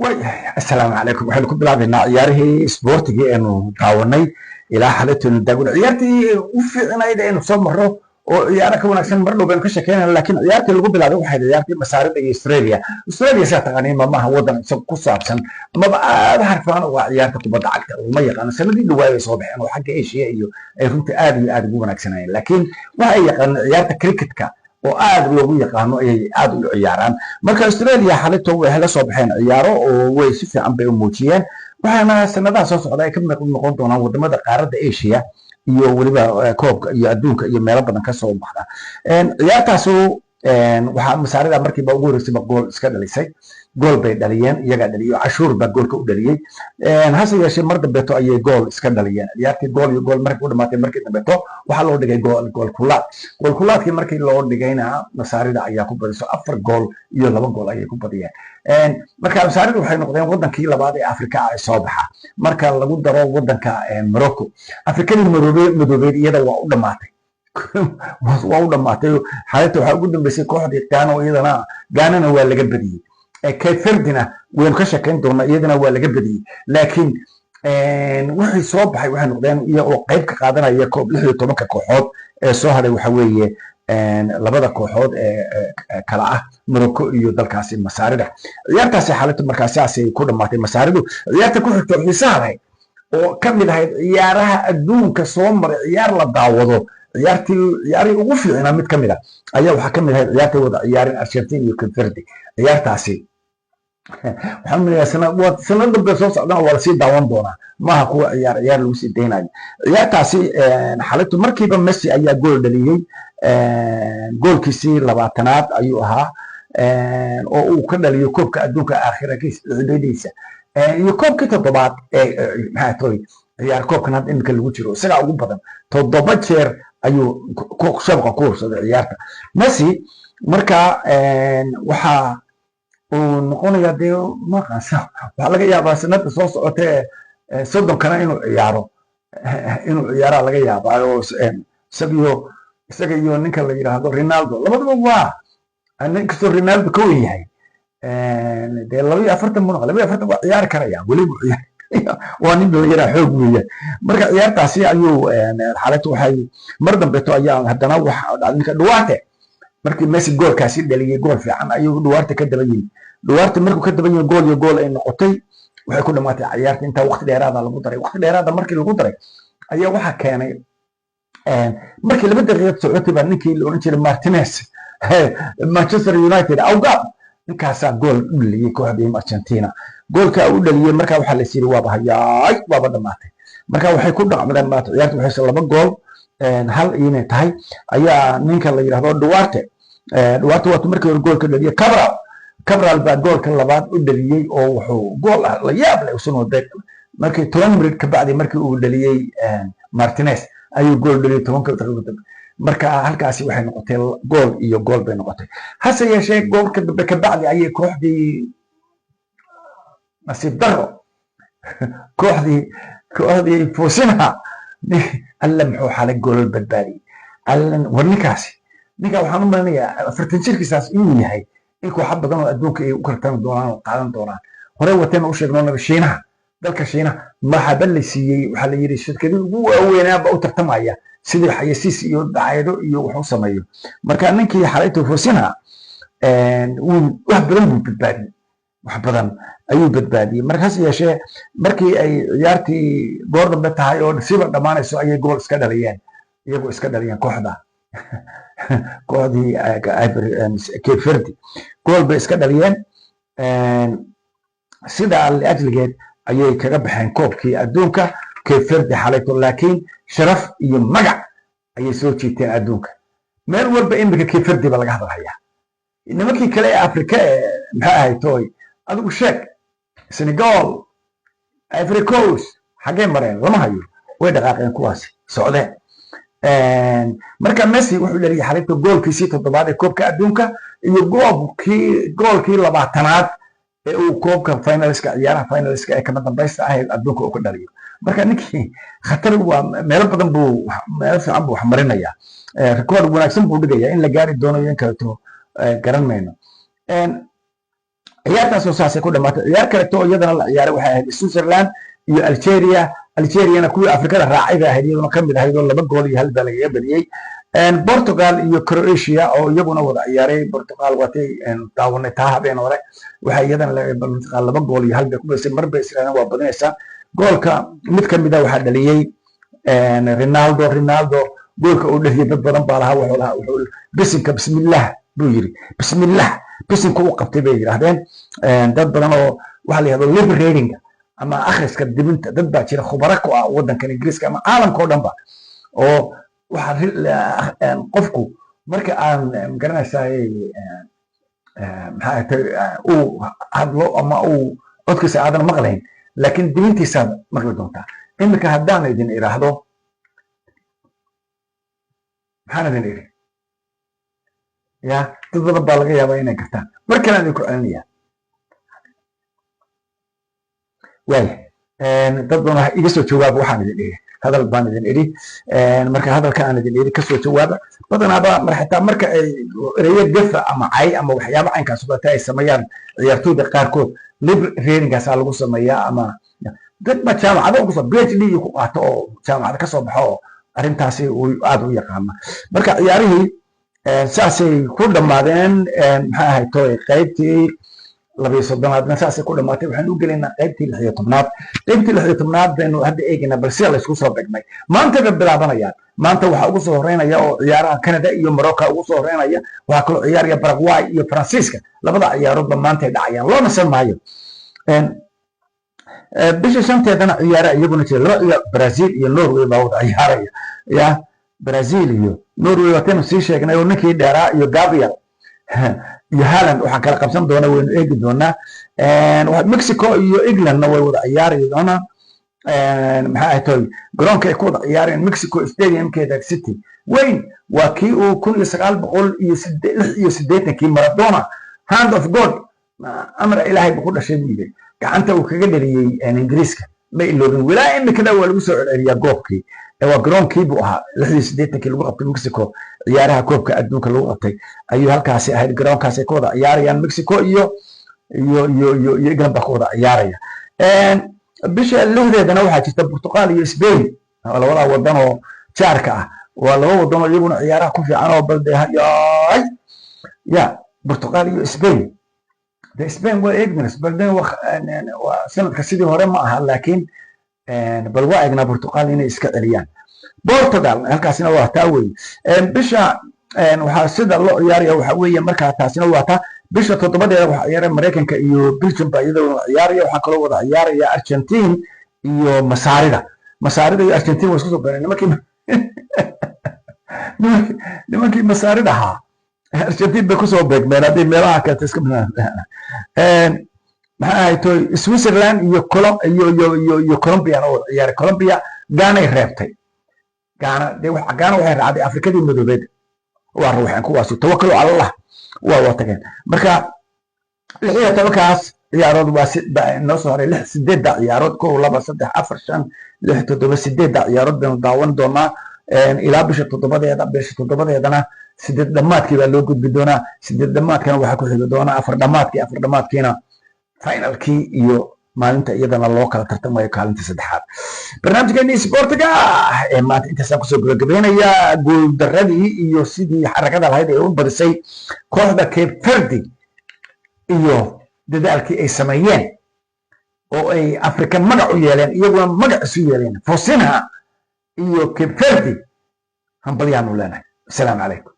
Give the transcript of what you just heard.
Waayahay, assalaamu calaykum. Waxaynu ku bilaabaynaa ciyaarihii isboortigii eenu daawanay ilaa xalaytaynu daawanay. Ciyaartii u fiicnayd aynu soo marro oo ciyaaro ka wanaagsan mar dhow baynu ka sheekeynayna, laakiin ciyaartii lagu bilaabay waxay ciyaartii Masaarida iyo Australia. Australia, sidaa taqaaniin, maaha wadan isaga ku saabsan amaba aad harfaan waa ciyaarta kubadda cagta uma yaqaano. Sanadii dhawaay bay soo baxeen oo xagga Asia iyo ay runtii aad iyo aad ugu wanaagsanayeen, laakiin waxa ay yaqaaneen ciyaarta cricketka oo aad loogu yaqaano ayay aad u ciyaaraan. Marka Australia xalito waxay la soo baxeen ciyaaro oo way si fiican bay u muujiyeen, waxaana sanadaha soo socda ay ka mid noqon doonaan wadamada qaaradda Asia iyo weliba koobka iyo adduunka iyo meelo badan ka soo baxda. Ciyaartaasu waxaa Masaarida markiiba ugu horreysayba gool iska dhalisay. Gool bay dhaliyeen, iyagaa dhaliyo, Cashuur baa goolka u dhaliyey. Hase yeeshee mar dambeeto ayay gool iska dhaliyeen. Ciyaartii gool iyo gool markii u dhamaatay, markii dambeeto waxaa loo dhigay gool gool kulaad. Gool kulaadkii markii loo dhigayna Masaarida ayaa ku badiso, 4 gool iyo 2 gool ayay ku badiyeen. Marka Masaaridu waxay noqdeen wadankii labaad ee Afrika ah ee soo baxa marka lagu daro wadanka Morocco. Afrikadii madoobeed iyada waa u dhamaatay, waa u dhamaatay. Xaalinta waxaa ugu dambeysay kooxdii Ghana oo iyadana Ghanana waa laga badiyey. Cape Verdena waynu ka sheekayn doonaa, iyadana waa laga badiyey. Laakiin wixii soo baxay waxay noqdeen iyagoo qayb ka qaadanaya koob 16-ka kooxood ee soo hadhay. Waxa weeye labada kooxood ee kala ah Morocco iyo dalkaasi Masaarida. Ciyaartaasi xaalintu markaa sidaasay ku dhamaatay Masaaridu. Ciyaarta ku xigto xiisaha lahayd oo ka mid ahayd ciyaaraha adduunka soo maray ciyaar la daawado, ciyaartii ciyaarihii ugu fiicnaa mid ka mid a ayaa waxaa ka mid ahayd ciyaartay wada ciyaareen Argentina iyo Cape Verde. Ciyaartaasi waxaan maleeyaa sanad dambe soo socdana waa lasii daawan doonaa, maaha kuwa ciyaar ciyaar lagu sii daynayo. Ciyaartaasi xalintu markiiba Messi ayaa gool dhaliyey. Goolkiisii 20aad ayuu ahaa oo uu ka dhaliyo koobka adduunka aakhirakiis ciidadiisa iyo koobkii toddobaad ee maxaa toy ciyaar koobkan hadda imika lagu jiro isagaa ugu badan. 7 jeer ayuu shabaqa ku hubsaday ciyaarta Messi. Marka waxa uu noqonayaa dee maqaansa waxaa laga yaabaa sanada soo socota ee 30-kana inuu ciyaaro, inuu ciyaaraa laga yaabaa oo isaga iyo ninka la yidhaahdo Ronaldo labadaba waa inkastoo Ronaldo ka weyn yahay dee 42 buu noqon, 42 waa ciyaari karaya weli buu ciyaari, waa nin dhalinyaraa xoog weeyaan. Marka ciyaartaasi ayuu xaaladdu waxay mar dambeeto ayaa haddana waxa dhacday ninka Duarte markii Messi goolkaasi dhaliyey, gool fiican ayuu Duarte ka daba yimi. Duarte markuu ka daba yimi, gool iyo gool ay noqotay. Waxay ku dhamaatay ciyaarta intaa waqti dheeraada lagu daray. Waqti dheeraada markii lagu daray ayaa waxaa keenay markii 2 daqiiqad socotay baa ninkii la oran jiray Martinez, Manchester United awgaab, ninkaasaa gool u dhaliyey kooxdii Argentina. Goolka u dhaliyey markaa waxaa la yiri waaba hayaay, waaba dhamaatay. Marka waxay ku dhacdeen maanta ciyaarta waxay 2 gool 1 inay tahay ayaa ninka la yidhahdo Duarte. Duarte waatu markii hore goolka dhaliyey. Cabral baa goolka labaad u dhaliyey oo wuxuu gool ah la yaab leh usan waday. Markii 10 minute ka bacdi markii uu dhaliyey Martinez ayuu gool dhaliyey 10-ka daqiiqo dambe. Marka halkaasi waxay noqotay gool iyo gool bay noqotay. Hase yeeshee goolka dambe ka bacdi ayay kooxdii nasiib daro kooxdii Vozinha. Alla muxuu xalay goolal badbaadiyey! Alla war ninkaasi, ninka waxaan u malinayaa 40 jirkiisaas inuu yahay in kooxo badan oo adduunka ay u kartami doonaan oo qaadan doonaan. Horey wateen u sheegno nabi Shiinaha, dalka Shiinaha maxaba la siiyey. Waxaa la yidhi shirkadii ugu waaweynaaba u tartamaya sidii xayasiis iyo dacaayado iyo wax u sameeyo. Marka ninkii xalayto Vozinha wuu wax badan buu badbaadiyey, wax badan ayuu badbaadiyey. Markaas yeeshee markii ay ciyaartii goor dambe tahay oo siba dhammaanayso ayay gool iska dhaliyeen, iyagoo iska dhaliyeen kooxdii Cape Verde gool bay iska dhaliyeen. Sidaa liajligeed ayay kaga baxeen koobkii adduunka Cape Verde xalayto, laakiin sharaf iyo magac ayay soo jiiteen adduunka. Meel walba imika Cape Verde ba laga hadalhayaa. Nimankii kale ee Afrika ee maxay ahayd toy adigu sheeg, Senegal, Ivory Coast, xaggee mareen? Lama hayo, way dhaqaaqeen kuwaasi socdeen. Marka Messi wuxuu dhaliyay xalinta goolkiisii toddobaad ee koobka adduunka iyo goolkii 20aad ee uu koobka finaliska, ciyaaraha finaliska ee kama dambaysta ah ee adduunka uu ka dhaliyo. Marka ninkii khatar waa, meelo badan buu, meelo fiican buu wax marinaya, record wanaagsan buu dhigaya. In la gaari doonayo in kaleeto garan mayno. Ciyaartaasoo saasay ku dhamaatay. Ciyaar kaleto iyadana la ciyaaray waxay ahayd Switzerland iyo Algeria. Algeriana kuwii Afrikada raacay bay ahayd, iyaduna kamid ahayd, oo 2 gool iyo 1 baa lagaga badiyey. Portugal iyo Croatia oo iyaguna wada ciyaaray, Portugal waatay daawanay taa habeen hore, waxay iyadana Portugal 2 gool iyo 1 bay ku badisay. Mar bay israaleen waa badinaysaa. Goolka mid kamid a waxaa dhaliyey Ronaldo. Ronaldo goolka uu dhaliyey dad badan baa lahaa, wuxuu lahaa, wuxuu bisinka, "Bismillah," buu yiri, "Bismillah," bisinka u qabtay bay yidhaahdeen dad badan. Oo waxaa la yihahdo lip reading ama akhriska dibinta, dad baa jira khubaro ku ah waddankan Ingiriiska ama caalamka oo dhan ba, oo waxaa qofku marka aan garanaysaa maxaa tay uu hadlo ama uu codkiisa aadan maqlayn, laakiin dibintiisaad maqli doontaa. Iminka haddaan idin iraahdo, maxaan idin iri ya, dad badan baa laga yaabaa inay gartaan. Mar kalean idinku celinaya. Waaya, dad badan iga soo jawaaba. Waxaan idin iri, hadal baan idin idhi, marka hadalka aan idin idhi kasoo jawaaba. Badanaaba mar xitaa marka ay ereyo gafa ama cay ama waxyaaba caynkaas oo kaleeta ay sameeyaan ciyaartooyda qaarkood, lip readingkaasaa lagu sameeyaa, ama dad ba jaamacado kusoo PhD ku qaato oo jaamacada kasoo baxo oo arrintaasi uu aad u yaqaana. Marka ciyaarihii saasay ku dhammaadeen. Maxaa ahayd toy, qaybtii 32aadna saasay ku dhamaatay. Waxaan u gelaynaa qaybtii 16aad. Qaybtii 16aad baynu hadda eegaynaa, bal sida laysku soo begmay. Maanta bay bilaabanayaan. Maanta waxaa ugu soo horeynaya oo ciyaaraha Canada iyo Morocco ugu soo horeynaya. Waxaa kaloo ciyaaraya Paraguay iyo Faransiiska. Labada ciyaaroodba maanta ay dhacayaan, loo nasan maayo. Bisha 5teedana ciyaara iyaguna jira, laba ciyaar. Brazil iyo Norway baa wada ciyaaraya. Ya, Brazil iyo Norway waataynu sii sheegnay, oo ninkii dheeraa iyo Gabriel iyo Haaland waxaan kala qabsan doona waynu eegi doonaa. Mexico iyo Englandna way wada ciyaari doonaa. Maxaa ahay toy, garoonka ay ku wada ciyaareen Mexico stadiumkeeda city weyn waa kii uu 1986kii Maradona, hand of God, amar Ilaahay buu ku dhashay buu yidhi, gacanta uu kaga dhaliyey Ingiriiska ma iloobin. Wilaa imikada waa lagu soo celceliyaa goobkii. Waa garoonkii buu ahaa 86kii lagu qabtay Mexico ciyaaraha koobka adduunka lagu qabtay ayuu halkaasi ahayd. Garoonkaasi ay ku wada ciyaarayaan Mexico iyo England baa ku wada ciyaaraya. Bisha 6deedana waxaa jirta Portugal iyo Spain, labada wadan oo jaarka ah. Waa laba wadan oo iyaguna ciyaaraha ku fiican oo balde yaay ya Portugal iyo Spain. De Spain waa ignorance, balde waa sanadka sidii hore ma aha, laakiin bal waa egnaa Portugal inay iska celiyaan Portugal. Halkaasina waa taa weeye. Bisha waxaa sida loo ciyaaraya waxa weeye, markaa taasina waa taa. Bisha 7deeda waxaa ciyaaraya Maraykanka iyo Belgium baa iyadoo ciyaaraya. Waxaa kaloo wada ciyaaraya Argentine iyo Masaarida. Masaarida iyo Argentine waa isku soo beereen. Nimankii Masaarida ahaa Argentine bay kusoo beegmeen haddii meelaha kaleto iska. Maxaa ahayd toy, Switzerland iyo Colo iyo iyo iyo iyo Colombia oo ciyaaray. Colombia Ghanay reebtay. Ghana dee Ghana waxay raacday Afrikadii madoobeed, waa ruuxeen kuwaasi, tawakalu cala Allah, waa tageen. Marka 16kaas ciyaarood waa noo soo haray lix, sideedda ciyaarood, kow, laba, saddex, afar, shan, lix, toddoba, sideedda ciyaarood baynu daawan doonaa ilaa bisha 7deeda. Bisha 7deedana sideed dhammaadkii baa loo gudbi doonaa. Sideed dhammaadkana waxaa ku xigi doonaa afar dhammaadkii, afar dhammaadkiina finalkii iyo maalinta iyadana loo kala tartamayo kaalinta saddexaad. Barnaamijkeenii isboortiga ee maanta intaasaan kusoo gabagabeynayaa. Guuldaradii iyo sidii xarakada lahayd ee u badisay kooxda Cape Verde iyo dadaalkii ay sameeyeen oo ay Afrika magac u yeeleen, iyaguna magac isu yeeleen, Vozinha iyo Cape Verde, hambalyaanu leenahay. Asalaamu calaykum.